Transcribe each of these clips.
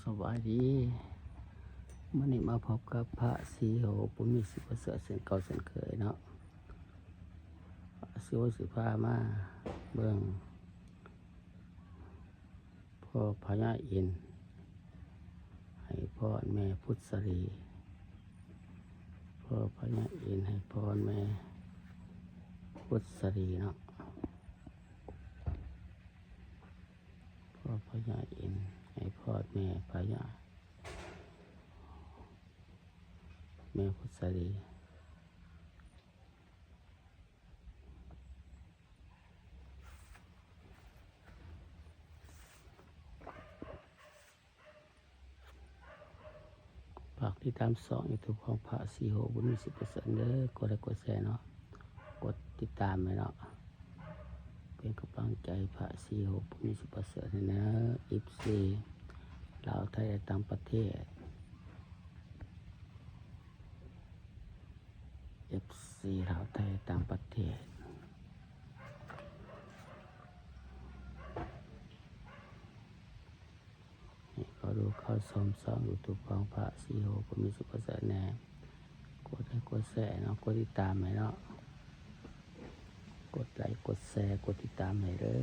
ສະບາຍດີ ມື້ນີ້ມາພົບກັບພະສີໂຫ ບຸນມີ ສີປະເສີດ ເຊັ່ນເກົ່າເຊັ່ນເຄີຍເນາະ. ພະສີໂຫຊິພາມາເບິ່ງ ພໍ່ພະຍາອິນໃຫ້ພອນແມ່ພຸດສະລີ, ພໍ່ພະຍາອິນໃຫ້ພອນແມ່ພຸດສະລີເນາະ. ພໍ່ພະຍາອິນໃຫ້ພອນແມ່ພະຍາ ແມ່ພຸດສະລີ. ຝາກຕິດຕາມຊ່ອງຢູທູບຂອງພະສີໂຫ ບຸນມີ ສີປະເສີດເດີ. ກົດໄລກົດແຊເນາະ, ກົດຕິດຕາມໄວ້ເນາະ, ເປັນກຳລັງໃຈພະສີໂຫ ບຸນມີ ສີປະເສີດໃຫ້ເດີ. ເອັຟຊີລາວ ໄທ ແລະ ຕ່າງປະເທດ, ເອັຟຊີລາວ ໄທ ຕ່າງປະເທດ. ໃຫ້ເຂົ້າດູເຂົ້າຊົມຊ່ອງຢູທູບຂອງພະສີໂຫ ບຸນມີ ສີປະເສີດແດ່. ກົດໄລກົດແຊເນາະ, ກົດຕິດຕາມໃຫ້ເນາະ, ກົດໄລກົດແຊ ກົດຕິດຕາມໃຫ້ເດີ.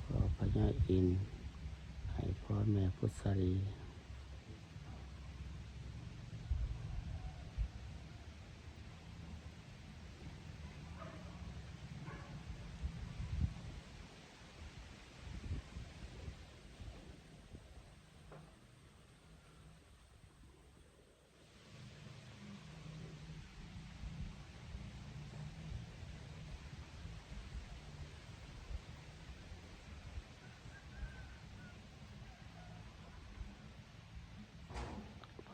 ພໍ່ພະຍາອິນໃຫ້ພອນແມ່ພຸດສະລີ.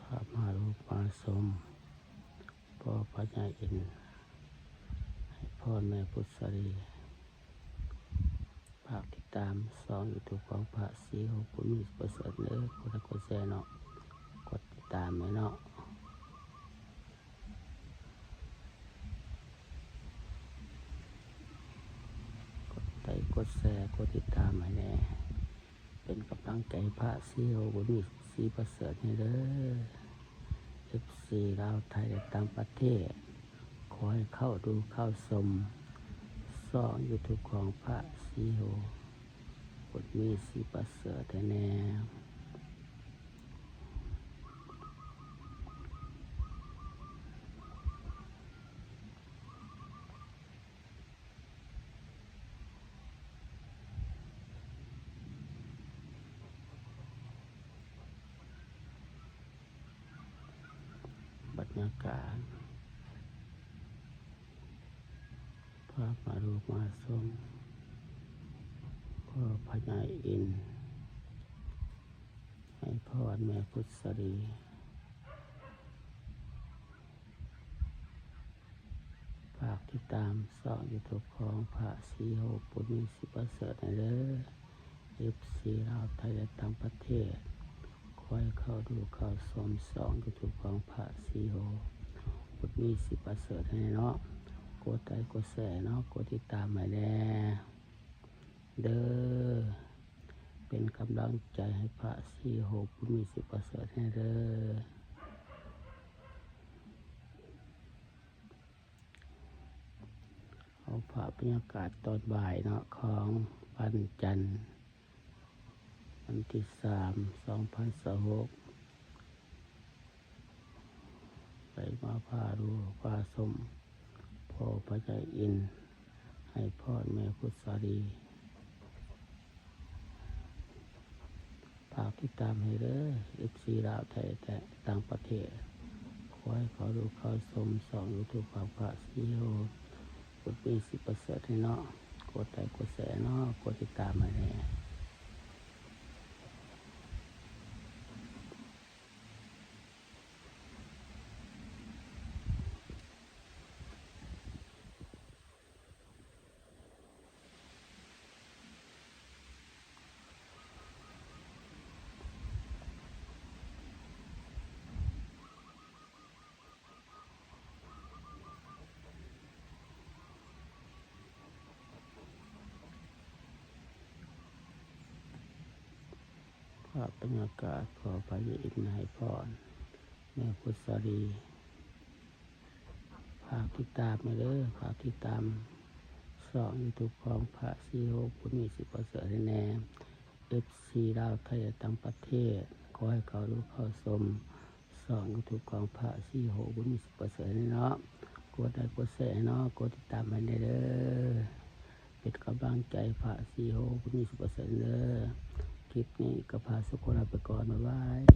ພາມາລູກມາຊົມ ພໍ່ພະຍາອິນໃຫ້ພອນແມ່ພຸດສະລີ. ຝາກຕິດຕາມຊ່ອງຢູທູບຂອງພະສີໂຫ ບຸນມີ ສີປະເສີດເດີ. ກົດໄລກົດແຊເນາະ, ກົດຕິດຕາມໄວ້ເນາະ, ກົດໄລກົດແຊ ກົດຕິດຕາມໃຫ້ແດ່. ເປັນກຳລັງໃຈພະສີໂຫ ບຸນມີ ສີປະເສີດໃຫ້ເດີ. ເອັຟຊີລາວ ໄທ ແລະ ຕ່າງປະເທດ, ຂໍໃຫ້ເຂົ້າດູເຂົ້າຊົມຊ່ອງຢູທູບຂອງພະສີໂຫ ບຸນມີ ສີປະເສີດໃຫ້ແດ່. ບັນຍາກາດ ພາມາລູກມາຊົມ ພໍ່ພະຍາອິນໃຫ້ພອນແມ່ພຸດສະລີ. ຝາກຕິດຕາມຊ່ອງຢູທູບຂອງພະສີໂຫ ບຸນມີ ສີປະເສີດໃຫ້ເດີ. ເອັຟຊີລາວ ໄທ ແລະ ຕ່າງປະເທດ, ຂໍໃຫ້ເຂົ້າດູເຂົ້າຊົມຊ່ອງຢູທູບຂອງພະສີໂຫ ບຸນມີ ສີປະເສີດໃຫ້ເນາະ. ກົດໄລກົດແຊເນາະ, ກົດຕິດຕາມໃຫ້ແດ່ເດີ. ເປັນກຳລັງໃຈໃຫ້ພະສີໂຫ ບຸນມີ ສີປະເສີດໃຫ້ເດີ. ເອົາພາບບັນຍາກາດຕອນບ່າຍເນາະ ຂອງວັນຈັນ ວັນທີສາມ ສອງພັນຊາວຫົກ ໄດ້ມາພາດູພາຊົມ ພໍ່ພະຍາອິນໃຫ້ພອນແມ່ພຸດສາລີ. ຝາກຕິດຕາມໃຫ້ເດີ ເອັຟຊີລາວ ໄທ ແລະ ຕ່າງປະເທດ. ຂໍໃຫ້ເຂົ້າດູເຂົ້າຊົມຊ່ອງຢູທູບຂອງພະສີໂຫ ບຸນມີ ສີປະເສີດໃຫ້ເນາະ. ກົດໄລກົດແຊເນາະ, ກົດຕິດຕາມໃຫ້ແດ່. ຂໍ ພາບບັນຍາກາດ ຂໍພະຍາອິນມາໃຫ້ພອນ ແມ່ພຸດສາລີ. ຝາກຕິດຕາມແດ່ເດີ ຝາກຕິດຕາມຊ່ອງ YouTube ຂອງພະສີໂຫ ບຸນມີ ສິປະເສີດ ໃຫ້ແດ່. ເອັຟຊີ ລາວ ໄທ ແລະ ຕ່າງປະເທດ ຂໍໃຫ້ເຂົ້າດູເຂົ້າຊົມຊ່ອງ YouTube ຂອງພະສີໂຫ ບຸນມີ ສິປະເສີດ ໃຫ້ແດ່ເນາະ. ກົດໄລກົດແຊໃຫ້ເນາະ ກົດຕິດຕາມໃຫ້ແດ່ເດີ ເປັນກຳລັງໃຈພະສີໂຫ ບຸນມີ ສິປະເສີດ ເດີ. ຄລິບນີ້ກໍພາທຸກຄົນລາໄປກ່ອນ ບາຍບາຍ.